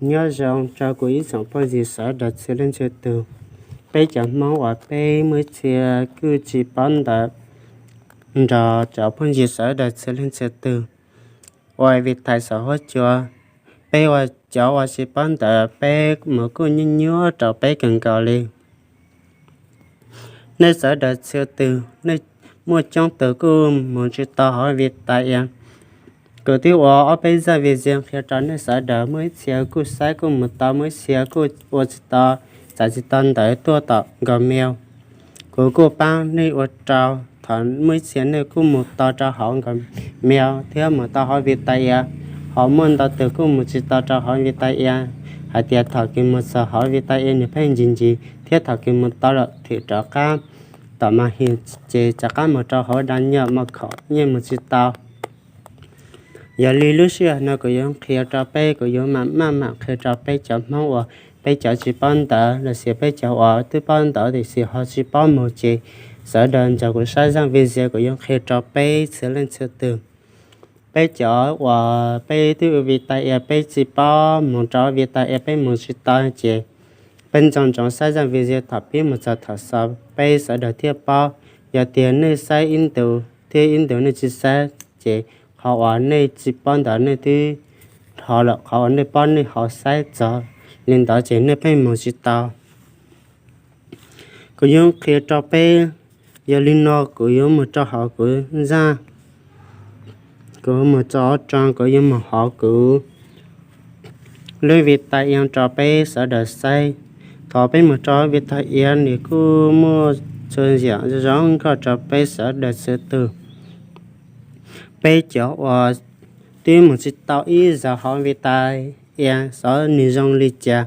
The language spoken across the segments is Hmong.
Nyob zoo rau kuv ib tsoom phooj ywg sawv daws txhua leej txhua tug. Peb cov Hmoob uas peb muaj ib txhia kuj tsis paub ntawv nrog cov phooj ywg sawv daws txhua leej txhua tug. Ua vim tais xov huab cua, peb ua cov uas tsis paub ntawv peb mus kuj nyuaj nyuaj rau peb kawg nkaus li. Nej sawv daws txhua tug, nej muaj coob tug kuj mus tsis tau hauv vim tais ias kuv twb ua ob peb zaj video qhia rau nej sawv daws, muaj ib txhia kuj saib kuj mus tau, muaj ib txhia kuj ua tsis tau, txais tsis tau ntawv tuaj tom Gmail. Kuv kuj paab nej ua rau, thaum muaj ib txhia nej kuj mus tau rau hauv Gmail thiab mus tau hauv vim tais ias, ho muaj ntau tug kuj mus tsis tau rau hauv vim tais ias, hais tias thaum kws mus txog hauv vim tais ias nws pheej ntsis ntsis thiab thaum kws mus tau lawm thim rov qab tom mas him ces rov qab mus rau hauv da nyom mos khom yeej mus tsis tau. Yog li lub sij hawm no kuv yuav qhia rau peb, kuv yuav mam maj mam qhia rau peb cov Hmoob uas peb cov tsis paub ntawv los sis peb cov uas twb paub ntawv tiam sis ho tsis paub mus ces sawv daws nrog kuv saib zaj video kuv yuav qhia rau peb txhua leej txhua tug. Peb cov uas peb twb ua vim tais ias peb tsis paub mus rau vim tais ias peb mus tsis tau ces peb nco ntsoov saib zaj video thaum pib mus txog thaum xaus peb sawv daws thiaj paub. Yog tias nej saib ib ntus thiab ib ntus nej tsis saib ces qhov uas nej tsis paub ntawd nej twb dhau lawm, qhov uas nej paub nej ho saib txog li ntawd ces nej pheej mus tsis tau. Kuv yuav qhia rau peb, yog li no kuv yuav mus rau hauv kuv zaj, kuv mus txog ob rau kuv yuav mus hauv kuv lub vim tais ias rau peb sawv daws saib. Thaum peb mus rau vim tais ias nws kuj muaj txhua yam zoo nkauj rau peb sawv daws txhua tug. Peb cov uas twb mus tsis tau ib zaug hauv vim tais ias xyov nws zoo li cas,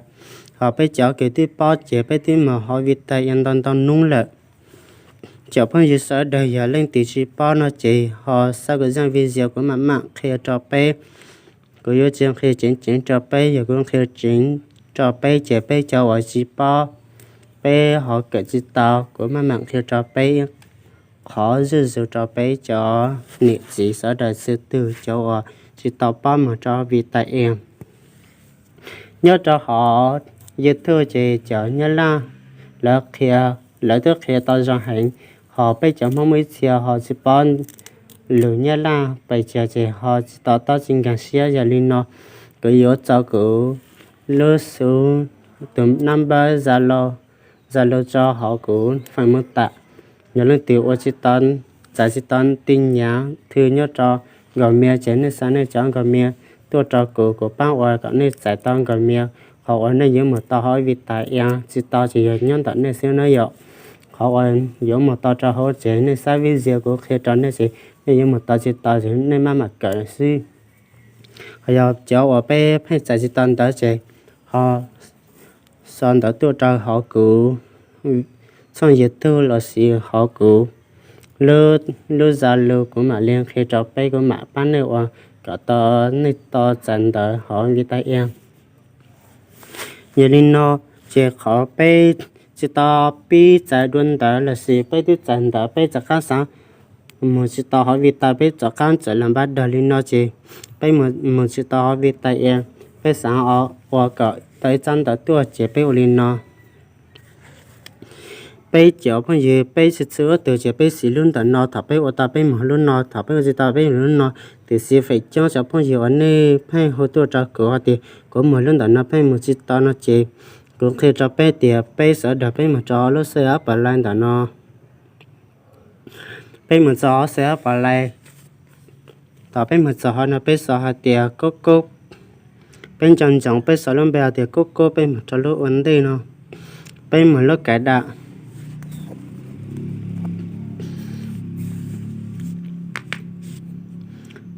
ho peb cov kws twb paub ces peb twb mus hauv vim tais ias ntau ntau hnub lawm. Cov phooj ywg sawv daws yog leej twg tsis paub no ces ho saib kuv zaj video kuv mam mam qhia rau peb. Kuv yuav tsis qhia tseeb tseeb rau peb, yog kuv qhia tseeb rau peb ces peb cov uas tsis paub peb ho kawm tsis tau, kuv mam mam qhia rau peb qhov zuj zus rau peb cov niam txiv sawv daws xwb twg cov uas tsis tau paub mus rau vim tais ias. Nyob rau hauv YouTube ces cov Nyab Laj lawv qhia, lawv twb qhia tau zoo heev, ho peb cov Hmoob muaj ib txhia ho tsis paub lus Nyab Laj pes tsawg ces ho tsis to taub tsis nkag siab. Yog li no kuv yuav tso kuv lub xub, tus nab npawb Zalo, Zalo tso hauv kuv fem mub tam. Yog leej twg ua tsis tau, txais tsis tau tij nyav thw nyob rau Gmail ces nej xa nej cov Gmail tuaj rau kuv, kuv paab ua kom nej txais tau Gmail. Qhov uas nej yuav mus tau hauv vim tais ias tsis tau ces yog nyob ntawm nej xwb na yom. Qhov uas yuav mus tau rau hauv ces nej saib video kuv qhia rau nej ces nej yuav mus tau tsis tau ces nej maj mam kawm xwb. Ho yog cov uas peb pheej txais tsis tau ntawv ces ho xa ntawv tuaj rau hauv kuv txhooj YouTube los sis hauv kuv lub Zalo, kuv mam li qhia rau peb, kuv mam pab nej ua kom tau, nej tau txais ntawv hauv vim tais ias. Yog li no ces qhov peb tsis tau pib txais dua ntawv los sis peb twb txais ntawv peb rov qab xav mus tsis tau hauv vim tais, peb rov qab txawm los npaj dag li no ces peb mus tsis tau hauv vim tais ias, peb xav ua kom tau ib tsab ntawv tuaj ces peb ua li no. Peb cov phooj ywg peb txhua txhua tug ces peb siv lub ntawm no, thaum peb ua tau peb mus lub no, thaum peb ua tsis tau peb mus lub no. Tiam sis feem coob cov phooj ywg uas nej pheej hu tuaj rau kuv hais tias kuv mus lub ntawm no pheej mus tsis tau no ces kuv qhia rau peb tias peb sawv daws peb mus rau lub xab ab pas lais ntawm no. Peb mus txog xab ab pas lais, thaum peb mus txog hauv no peb sau hais tias Kub Kub, peb nco ntsoov peb sau lub npe hais tias Kub Kub, peb mus rau lub ua ntej no, peb mus lub kav dam.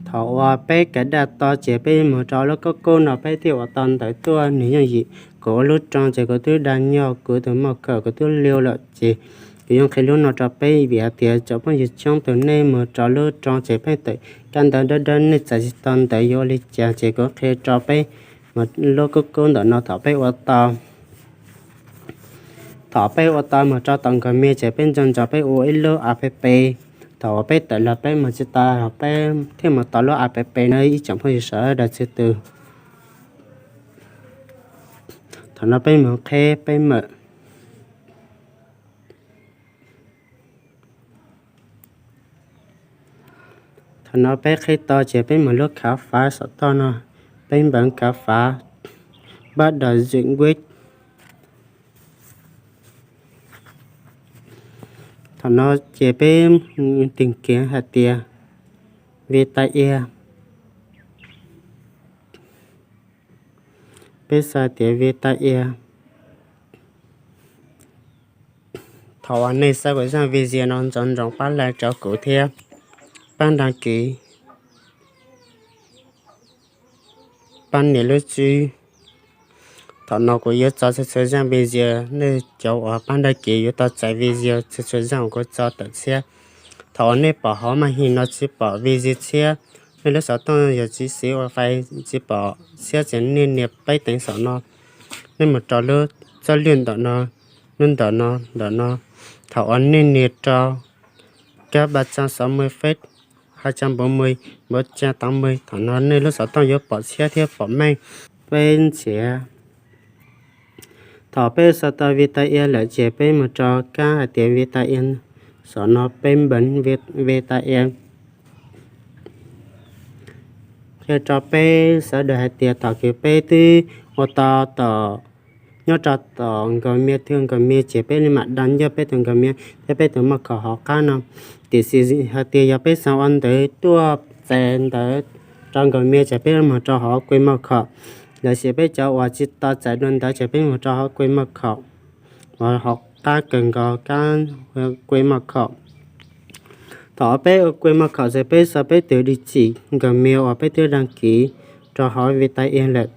Thaum uas peb kav dam tau ces peb mus rau lub Kub Kub no peb thiaj ua tau ntawv tuaj nws yooj yim. Kuv ua lub roo ces kuv twb dag nyog kuv tus moj khawm kuv twb liu lawm ces kuv yuav qhia lub no rau peb vim hais tias cov phooj ywg coob tus nej mus rau lub roo ces pheej tawm kab ntawv dawb dawb nej txais tsis tau ntawv yuav ua li cas ces kuv qhia rau peb mus lub Kub Kub ntawm no thaum peb ua tau. Thaum peb ua tau mus rau tom nkawd me ces peb nco ntsoov peb ua ib lub app. Thaum uas peb tawm los peb mus tsis tau, peb thiaj mus tau lub app no ib tsoom phooj ywg sawv daws txhua tus. Thaum no peb mus qheb peb mam Thaum no peb qhib tau ces peb mus lub khav fav saum toj no, peb npeev khav fav bắt đầu dịch quét. Thaum no ces peb tìm kiếm hais tias Vitaia. Peb xav tias Vitaia. Thaum uas nej saib kuv zaj video no ntxoov ntxoov pab like rau kuv thiab pab đăng ký, pab nias lub tswb. Thaum no kuv yuav tso txhua txhua zaj video, nej cov uas pab đăng ký yuav tau txais video txhua txhua zaj uas kuv tso tawm tshiab. Thaum uas nej pom hauv màn hình no tsis pom video tshiab, nej lub xov tooj yog tsis xaiv wifi tsis pom tshiab ces nej nias peb teev saum no, nej mus rau lub txoj lwj ntawm no, lub ntawm no, ntawm no. Thaum uas nej nias rau các ba trăm sáu mươi phút, hai trăm bốn mươi, bốn trăm tám mươi, thaum no nej lub xov tooj yuav pom tshiab thiab pom meej. Peb nrhiav Thaum peb sau tau Vitaia lawm ces peb mus rau kab hais tias Vitaia. Saum no peb npeev Vitaia. Qhia rau peb sawv daws hais tias thaum kws peb twb ua tau tom, nyob rau tom Gmail, tus Gmail ces peb li mam đăng nhập peb tus Gmail thiab peb tus mật khẩu hauv qab no. Tiam sis hais tias yog peb xav ua ntawv tuaj txais ntawv rau Gmail ces peb mus rau hauv quên mật khẩu. Lossis peb cov uas tsis tau txais dua ntawv ces peb mus rau hauv quên mật khẩu, uas hauv qab kawg nkaus kab quên mật khẩu. Thaum peb ua quên mật khẩu ces peb sau peb tus địa chỉ Gmail uas peb twb đăng ký rau hauv Vitaia lawm.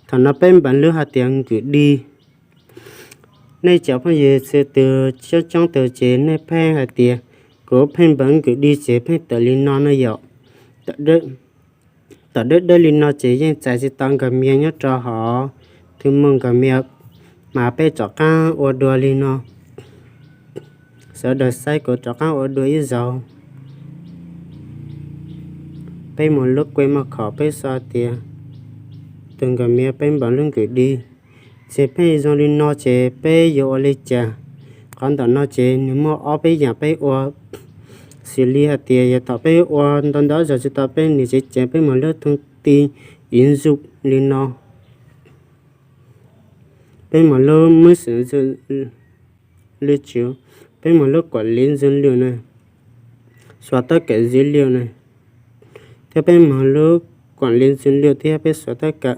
Thaum no peb npeev lub hais tias gửi đi. Nej cov phooj ywg txhua tus coob coob tus ces nej pheej hais tias kuv pheej npeev gửi đi ces pheej tawm li no no yom. Tawm dawb dawb li no ces yeej txais tsis tau Gmail nyob rau hauv tus mug Gmail, mas peb rov qab ua dua li no. Sawv daws saib kuv rov qab ua dua ib zaug. Peb mus lub quên mật khẩu peb sau tias tus Gmail, peb npeev lub gửi đi. Ces pheej zoo li no ces peb yuav ua li cas? Qhov ntawm no ces nws muaj ob peb yam peb ua. Xws li hais tias yog thaum peb ua ntau ntau zaug tsis tau peb nias tsev ceev, peb mus lub thông tin ứng dụng li no. Peb mus lub mub xim lwj tsuv, peb mus lub quản lý dữ liệu na, xóa tất cả dữ liệu na, thiab peb mus lub quản lý dữ liệu thiab peb xóa tất cả.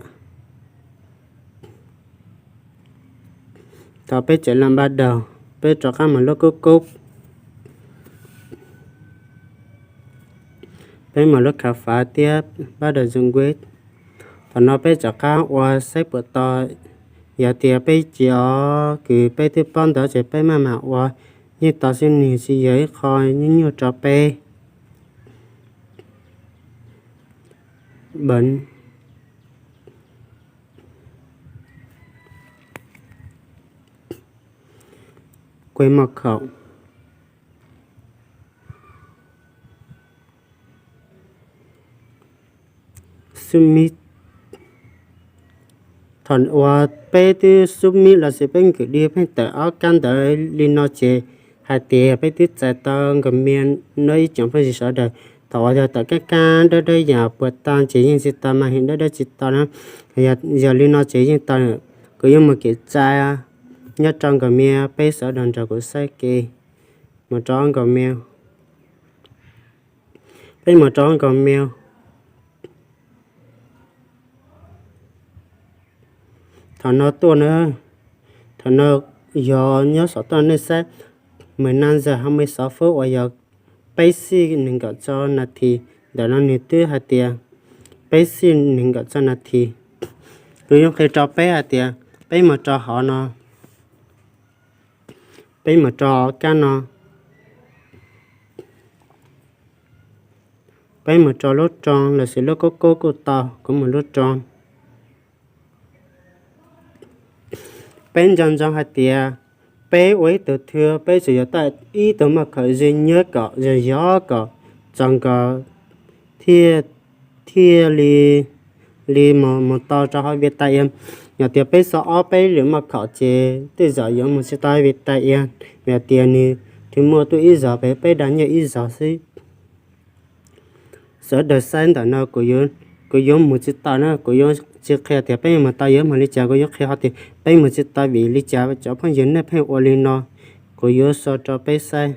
Thaum peb tseem làm bắt đầu, peb rov qab mus lub cốc cốc, peb mus lub khav fav thiab bắt đầu dịch quét. Thaum no peb rov qab ua saib puas tau. Yog tias peb tsis ua, kws peb twb paub ntawv ces peb maj mam ua yeej tau xwb, nws tsis yog ib qho nyuaj nyuaj rau peb. Npeev quên mật khẩu. Submit. Thaum uas peb twb submit lossis peb gửi đi pheej tawm ob kab ntawv li no ces hais tias peb twb txais tau Gmail no ib tsoom phooj ywg sawv daws. Thaum uas yog tawm kab kab dawb dawb yam puas tau ces yeej tsis tau, màn hình dawb dawb tsis tau na. Yog li no ces yeej tau. Kuv yuav mus kev txais nyob rau Gmail, peb sawv daws nrog kuv saib kev. Mus rau Gmail. Peb mus rau Gmail. Thaum no tuaj na, thaum no yog nyob saum toj nej saib mười năm giờ hai mươi sáu phút uas yog peb xij nees nkaum txog nas this. Ntawm no nws twb hais tias peb xij nees nkaum txog nas this. Kuv yuav qhia rau peb hais tias peb mus rau hauv no, peb mus rau kab no, peb mus rau lub roo lossis lub kub kub kuj tau, kuv mus lub roo. Peb nco ntsoov hais tias peb ua ib tug thwj, peb tsuas yuav tau ib tug maj khawm ze nyiab kom yog yog kom txaus nkaus thiaj li li mus tau rau hauv Viettel Air. Yog tias peb xo ob peb lwm maj khaum ces tej zaum yuav mus tsis tau Viettel Air, vim tias nws twb muaj tuaj ib zaug pem peb da nyiaj ib zaug xwb. Sawv daws saib ntawm no, kuv yuav mus tsis tau na, kuv yuav tsis qhia tias peb mus tau yuav mus li cas, kuv yuav qhia hais tias peb mus tsis tau vim li cas. Cov phooj ywg nej pheej ua li no, kuv yuav sau rau peb saib.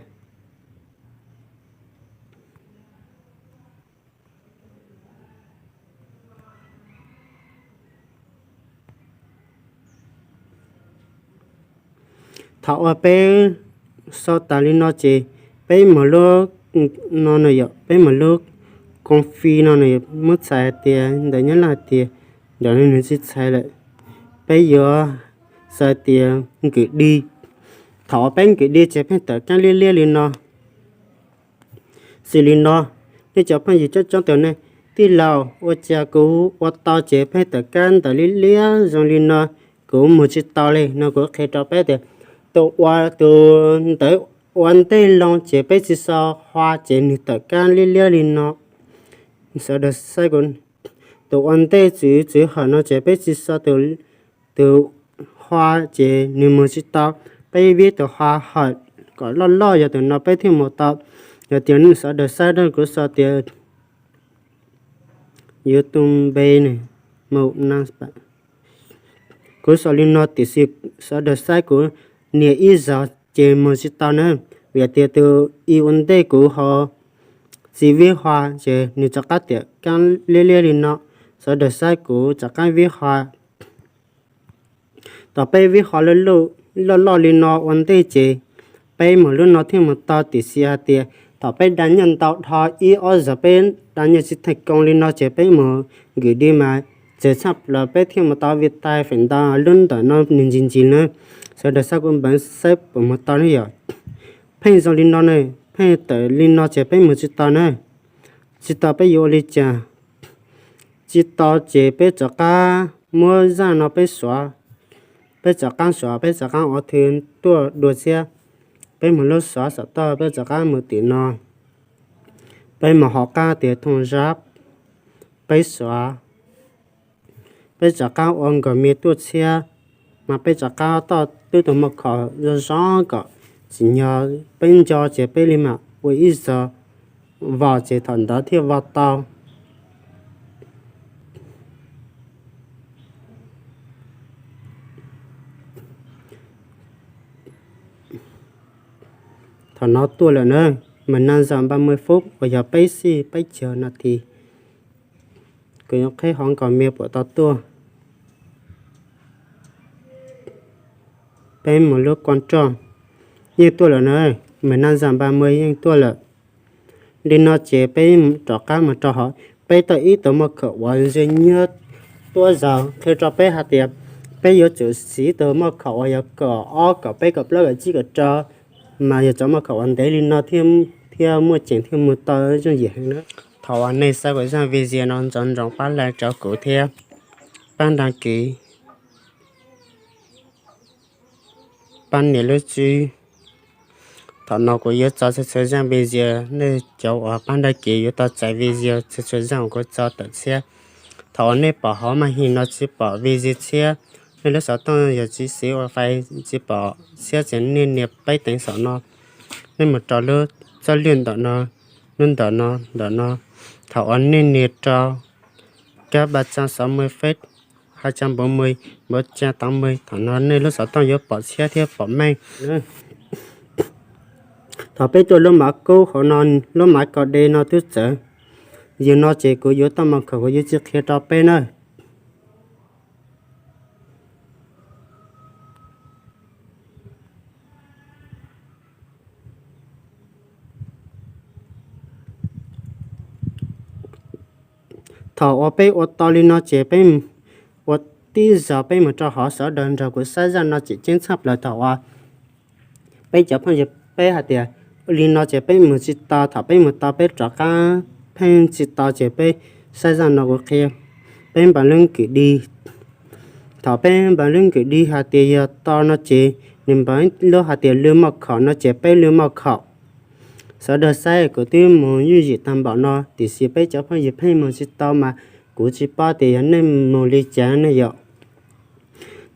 Thaum uas peb sau tas li no ces peb mus lub no na yom, peb mus lub config no na, muab txhais hais tias ntawm nyob laj hais tias, ntawm no nws tsis txhais lawm, peb yuav xav hais tias nkwm di. Thaum uas peb nkwm di ces pheej tawm kab liab liab li no. Xws li no, nej cov phooj ywg coob coob tus nej, tij laug, ua cas kuv ua tau ces pheej tawm kab ntawm liab liab zoo li no, kuv mus tsis tau li no. Kuv qhia rau peb tias tus ua, tus ntawv ua ntej loo ces peb tsis xo hua ces nws tawm kab liab liab li no. Sawv daws saib, tus ua ntej txwv txwv hawm no ces peb tsis xo tus hua ces nws mus tsis tau. Peb vib tus hua hawm kom loj loj, yog tus no peb thiaj mus tau. Yog tias sawv daws saib, kuv xav tias yuav tu npe nws mus na. Kuv xav li no tiam sis sawv daws saib, kuv nias ib zaug ces mus tsis tau na, vim tias tus ib ua ntej kuv ho tsis vib hua ces nws rov qab tawm kab liab liab li no. Sawv daws saib, kuv rov qab vib hua. Thaum peb vib hua loj loj li no ua ntej ces peb mus lub no thiaj mus tau. Tiam sis hais tias thaum peb da nyiaj ntau dhau, ib ob zaug peb da nyiaj tsis theej koo li no ces peb mus nkwm di mas txawv tshaj plaws peb thiaj mus tau. Vim tias feem ntau lub ntawm no nws ntsis ntsis na. Sawv daws saib, kuv npeev saib puas mus tau ne yom. Pheej zoo li no ne, pheej tawm li no ces peb mus tsis tau na. Tsis tau peb yuav ua li cas? Tsis tau ces peb rov qab muab zaj no peb suav, peb rov qab suav, peb rov qab ua thwv tuaj dua thiab. Peb mus lub suav saum toj, peb rov qab mus tim no, peb mus hauv qab tias thooj zab, peb suav, peb rov qab ua nkaus me tuaj thiab, mas peb rov qab toj twb tus maj khaum zoo zoo kom tsim nyog peb nco ces peb li mam ua ib zaug vau ces thaum ntawd thiaj vau tau. Thaum no tuaj lawm na, mười lăm giờ ba mươi phút uas yog peb xij peb caug nas this. Kuv yuav qhib hauv nkaus me puas tau tuaj. Peb mus lub koj roj, yeej tuaj lawm na, mười lăm giờ ba mươi yeej tuaj lawm. Li no ces peb rov qab mus rau hauv, peb tau ib tug maj khaum uas zoo nyob tuaj zaum qhia rau peb hais tias peb yuav tsum siv tus maj khaum uas yog kaum ob, kaum peb, kaum plaub, kaum tsib, kaum rau, mas yog cov maj khaum uas ntev li no thiaj muaj ceem thiaj mus tau yooj yim heev na. Thaum uas nej saib kuv zaj video no ntsoov ntsoov pab like rau kuv thiab pab đăng ký, pab nias lub tswb. Thaum no kuv yuav tso txhua txhua zaj video, nej cov uas pab đăng ký yuav tau txais video txhua txhua zaj uas kuv tso tawm tshiab. Thaum uas nej pom hauv màn hình no tsis pom video tshiab, nej lub xov tooj yog tsis siv wifi tsis pom tshiab ces nej nias peb teev saum no, nej mus rau lub txoj lwj ntawm no, lub ntawm no, ntawm no. Thaum uas nej nias rau các ba trăm sáu mươi phút, hai trăm bốn mươi, bốn trăm tám mươi, thaum no nej lub xov tooj yuav pom tshiab thiab pom meej. Thaum peb tuaj lub mã code hauv no, lub mã code no twb txawv. Yog no ces kuv yuav tau maj khaum, kuv yuav tsis qhia rau peb na. Thaum uas peb ua tau li no ces peb ua tib zaug peb mus rau hauv, sawv daws nrog kuv saib zaj no tseem ceeb tshaj plaws. Thaum uas peb cov phooj ywg peb hais tias li no ces peb mus tsis tau, thaum peb mus tau peb rov qab pheej tsis tau ces peb saib zaj no kuv qhia. Peb npav lub nkwm di. Thaum peb npav lub nkwm di hais tias yog tau no ces nws npav lub hais tias lwj maj khaum no ces peb lwj maj khaum. Sawv daws saib, kuv twb mus yooj yim tag npaum no tiam sis peb cov phooj ywg pheej mus tsis tau mas kuv tsis paub tias yog nej mus li cas ne yom.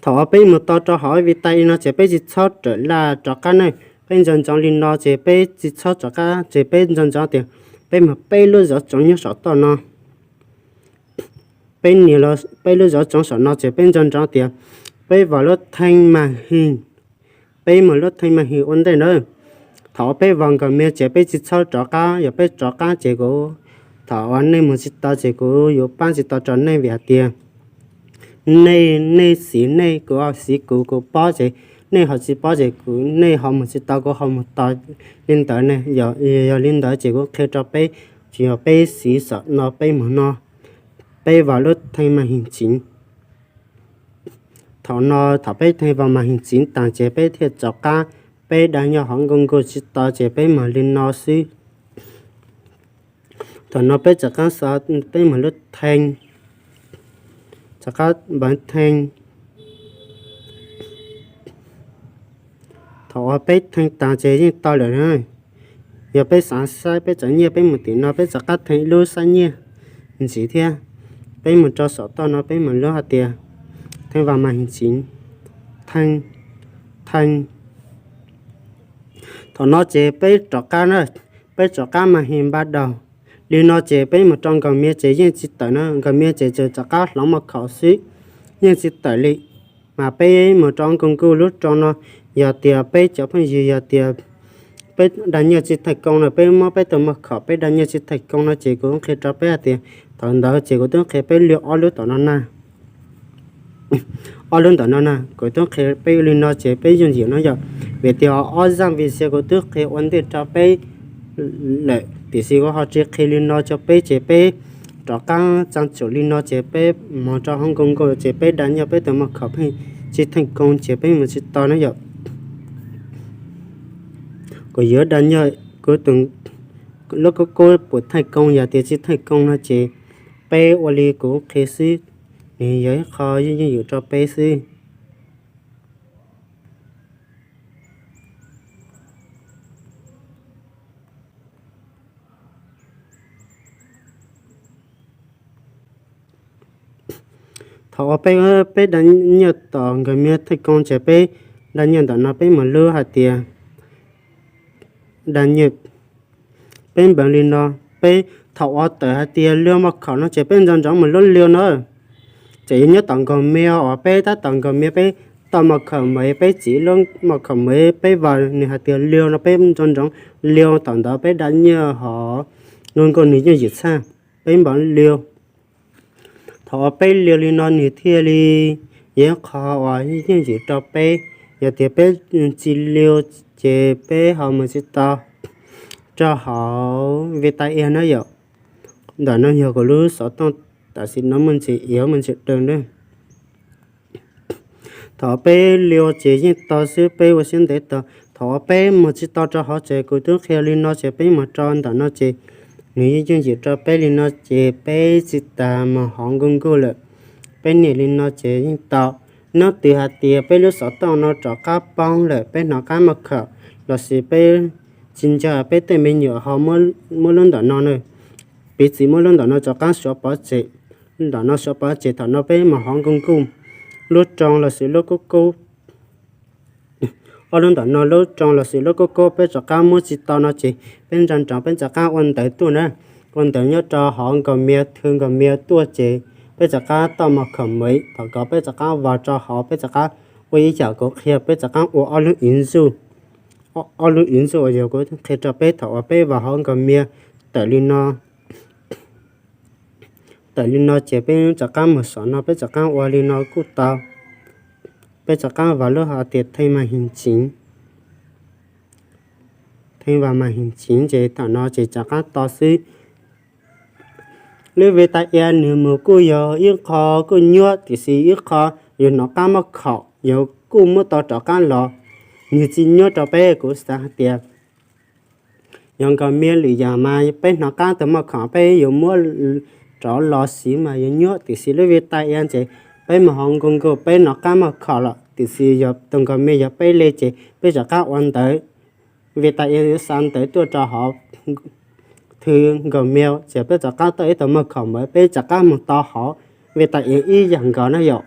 Thaum uas peb mus tau rau hauv Vita Air no ces peb tsis txhob rawm laj rov qab ne. Peb ntsoov ntsoov li no ces peb tsis txhob rov qab, ces peb ntsoov ntsoov tias peb mus peb lub zov tsoov nyob saum toj no. Peb nias los peb lub zov tsoov saum no ces peb ntsoov ntsoov tias peb vam lub theej mas his, peb mus lub theej mas his ua ntej na. Thaum uas peb vam nkawd mias ces peb tsis txhob rov qab, yog peb rov qab ces kuv, thaum uas nej mus tsis tau ces kuv yuav pab tsis tau rau nej vim hais tias nej, nej siv nej, kuv ho siv kuv, kuv paub ces nej ho tsis paub ces kuv, nej ho mus tsis tau, kuv ho mus tau. Li ntawd ne, yog, yog li ntawd ces kuv qhia rau peb, tsis yog peb siv saum no peb mus no, peb vam lub theej mas his tsiv. Thaum no thaum peb theej vam mas his tsiv tas ces peb thiaj rov qab, peb da nyoj hauv nkuj nkuj tsis tau ces peb mus li no xwb. Thaum no peb rov qab xav, peb mus lub theej, rov qab npawv theej. Thaum uas peb theej tas ces yeej tau lawm na. Yog peb xav saib peb tsoom nyiaj peb mus tim no peb rov qab theej lub sab nyiaj ntxiv thiab. Peb mus rau saum toj no peb mus lub hais tias theej vam mas his tsiv, theej, theej. Thaum no ces peb rov qab na, peb rov qab mas his npaj daus. Li no ces peb mus rau nkawd mias ces yeej tsis tawm na, nkawd mias ces tsuas rov qab hloov maj khaum xwb, yeej tsis tawm li. Mas peb mus rau nkuj nkuj lub roob no, yog tias peb cov phooj ywg yog tias peb da nyiaj tsis theej koo no, peb muab peb tus maj khaum peb da nyiaj tsis theej koo no ces kuv qhia rau peb hais tias thaum ntawd ces kuv twb qhia peb liu ob lub tom no na. Ob lub ntawm no na, kuv twb qhia peb li no ces peb yooj yim no yom. Vim tias ob zaj video kuv twb qhia ua ntej rau peb lawm tiam sis kuv ho tsis qhia li no rau peb ces peb rov qab tsa tsum li no ces peb mus rau hauv nkuj nkuj ces peb da nyiaj peb tus maj khaum pheej tsis theej koo ces peb mus tsis tau na yom. Kuv yuav da nyiaj kuv tus lub kub kub puas theej koo, yog tias tsis theej koo no ces peb ua li kuv qhia xwb, nws yog ib qho yooj yim rau peb xwb. Thaum uas peb, peb da nyiaj tom nkawd mias theej koo ces peb da nyiaj ntawm no peb mus lub hais tias da nyiaj. Peb npeev li no, peb thaum uas tawm hais tias liu maj khaum no ces peb ntsoov ntsoov mus lub liu no. Ces yuav nyob tom nkawd mias uas peb tab tom nkawd mias peb tau maj khaum mas peb txiv lub maj khaum mas peb vas nws hais tias liu no peb ntsoov ntsoov liu, thaum ntawd peb da nyiaj hov nkuj nkuj nws yooj yim tshaj, peb npeev liu. Thaum uas peb liu li no nws thiaj li yog ib qho uas yooj yim rau peb. Yog tias peb tsis liu ces peb ho mus tsis tau rau hauv Vita Air na yom. Ntawm no yog kuv lub xov tooj tam sim no muaj ntsis iab muaj ntsis daw na. Thaum peb liu ces yeej tau xwb, peb ua siab ntev tau. Thaum uas peb mus tsis tau rau hauv ces kuv twb qhia li no ces peb mus rau ntawm no ces nws yeej yooj yim rau peb li no ces peb tsis tas mus hauv nkuj nkuj lawm. Peb nias li no ces yeej tau. Nab twg hais tias peb lub xov tooj no rov qab poob lawm, peb hnov qab maj khaum lossis peb tsis nco peb tej me nyuam ho muab lub ntawm no na, piv txwv muab lub ntawm no rov qab suav pov tseg. Ntawm no suav pov tseg, thaum no peb mus hauv nkuj nkuj, lub roob lossis lub kub kub, ob lub ntawm no lub roob lossis lub kub kub peb rov qab muab tsis tau no ces peb nco ntsoov peb rov qab ua ntawv tuaj na. Ua ntawv nyob rau hauv nkawd mias, thw nkawd mias tuaj ces peb rov qab tau maj khaum mas, thaum ko peb rov qab vas rau hauv, peb rov qab ua ib yam kuv qhia, peb rov qab ua ob lub ib ntsuj, ob lub ib ntsuj uas yog kuv qhia rau peb thaum uas peb vas hauv nkawd mias tawm li no. Tawm li no ces peb rov qab mus saum no, peb rov qab ua li no kuj tau. Peb rov qab vas lub hais tias theej mas his tsiv, theej vas mas his tsiv ces thaum no ces rov qab tau xwb. Lub Vita Air nws mus kuj yog ib qho kuj nyuaj, tiam sis ib qho yus hnov qab maj khaum yus kuj muab tau rov qab los, nws tsis nyuaj rau peb. Kuv xav hais tias yog nkawd mias lwm yam mas peb hnov qab tus maj khaum peb yuav muab rov los siv mas yuav nyuaj, tiam sis lub Vita Air ces peb mus hauv nkuj nkuj peb hnov qab maj khaum lawm, tiam sis yog tus nkawd mias yog peb li ces peb rov qab ua ntawv, Vita Air yuav xa ntawv tuaj rau hauv thư Gmail ces peb rov qab tau ib tug mật khẩu npawm, peb rov qab mus tau hauv Vitae ib yam nkaus na yom.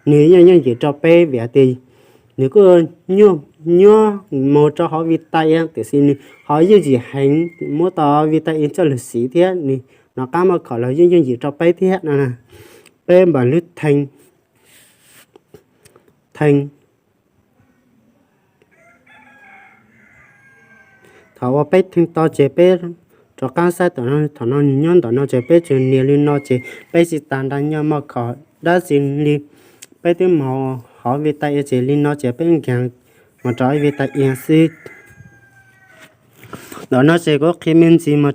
Nws yeej yooj yim rau peb vim tias nws kuj nyuaj mus rau hauv Vitae tiam sis nws ho yooj yim heev, muab tau Vitae coj lug siv thiab nws rov qab mật khẩu los yeej yooj yim rau peb thiab no. Peb npam lub thee, thee Thaum uas peb theej tau ces peb rov qab saib tom no, thaum no nws nyob ntawm no ces peb tsuas nias li no ces peb tsis tas nra nyoj mật khẩu dab tsi li. Peb twb mus hauv Vitae ces li no ces peb nkees mus rau Vitae xwb. Ntawm no ces kuv qhia me ntsis mus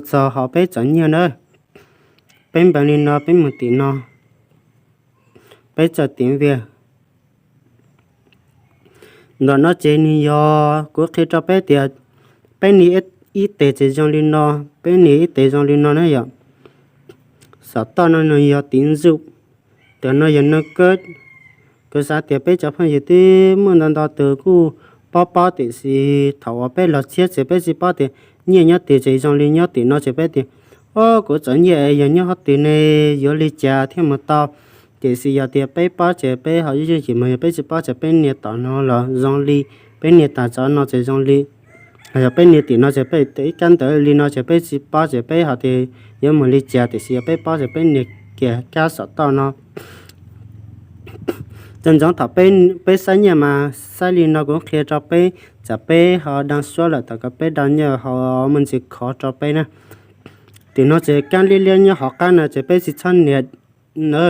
txog hauv peb txom nyem na. Peb npeej li no peb mus tim no, peb txawm tim vias. Ntawm no ces nws yog kuv qhia rau peb tias peb nias ib tes ces zoo li no, peb nias ib tes zoo li no na yom. Xov tooj no nws yog tín dụng, tus no yog nws kab. Kuv xav tias peb cov phooj ywg twb muaj ntau ntau tus kuj paub paub tiam sis thaum uas peb los txhiab ces peb tsis paub tias nyiaj nyob twg ces zoo li nyob tim no ces peb tias, o, kuv txom nyem yog nyob hauv twg ne, yuav li cas thiaj mus tau. Tiam sis yog tias peb paub ces peb ho yooj yim mus, yog peb tsis paub ces peb nias tom no los zoo li, peb nias tom txov no ces zoo li. Yog peb nias tim no ces peb ib kab ntawv li no ces peb tsis paub ces peb ho tias yuav mus li cas, tiam sis yog peb paub ces peb nias kiag kab xov tooj no. Txawm ntsoov thaum peb saib nyiaj mas saib li no kuv qhia rau peb, txawm peb ho da suab lawm thaum kawg peb da nyiaj ho muaj ntsis khov rau peb na. Tim no ces kab liab liab nyob hauv qab no ces peb tsis txhob nias na.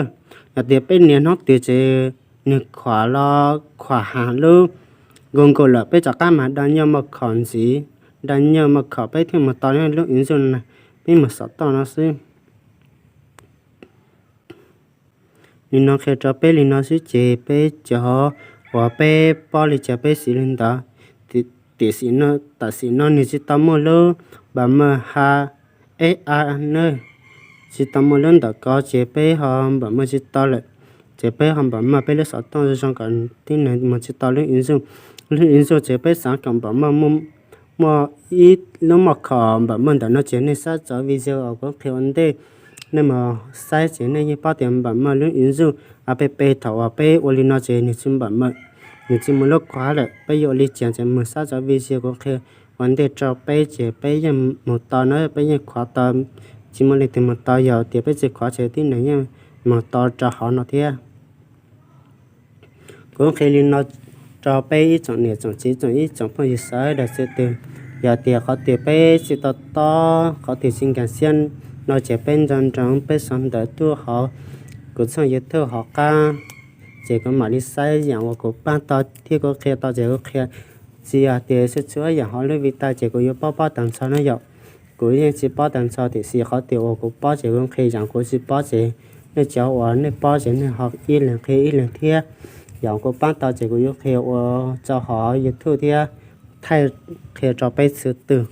Yog tias peb nias hnub twg ces nws khuam los khuam has lub Google lawm, peb rov qab mas da nyiaj mật khẩu ntxiv, da nyiaj mật khẩu peb thiaj mus tau lub ứng dụng no. Peb mus xov tooj no xwb. Li no qhia rau peb li no xwb ces peb cov uas peb paub li cas peb siv li ntawd. Tiam sis tam sim no nws tsis tau muaj lub npam maj ha es a na, tsis tau muaj lub ntawm ko ces peb ho npam maj tsis tau lawm. Ces peb ho npam maj peb lub xov tooj zoo zoo kom tib neeg mus tsis tau lub ứng dụng. Lub ứng dụng ces peb xav kom npam maj muaj ib lub mật khẩu npam maj ntawm no ces nej saib cov video uas kuv qhia ua ntej, nej mus saib ces nej yeej paub tias npam maj lub ứng dụng app thaum uas peb ua li no ces nws tsis npam maj, nws tsis mus lub khov lawm. Peb yuav ua li cas ces mus saib cov video kuv qhia ua ntej rau peb ces peb yeej mus tau na, peb yeej khov tau, tsis muaj leej twg mus tau. Yog tias peb tsis khov ces tib neeg yeej mus tau rau hauv no thiab. Kuv qhia li no rau peb ib tsoom niam tsoom txiv tsoom ib tsoom phooj ywg sawv daws txhua tus. Yog tias qhov twg peb tsis tau tob, qhov twg tsis nkag siab no ces peb nco ntsoov peb sau ntawv tuaj hauv kuv txhooj YouTube hauv qab, ces kuv mam li saib yam uas kuv pab tau thiab kuv qhia tau ces kuv qhia. Tsis yog tias txhua txhua yam hauv lub Vitae ces kuv yuav paub paub tag nrho na yom. Kuv yeej tsis paub tag nrho tiam sis qhov twg uas kuv paub ces kuv qhia, yam kuv tsis paub ces nej cov uas nej paub ces nej ho ib leeg qhia ib leeg thiab. Yam kuv pab tau ces kuv yuav qhia ua rau hauv YouTube thiab thaij qhia rau peb txhua tus.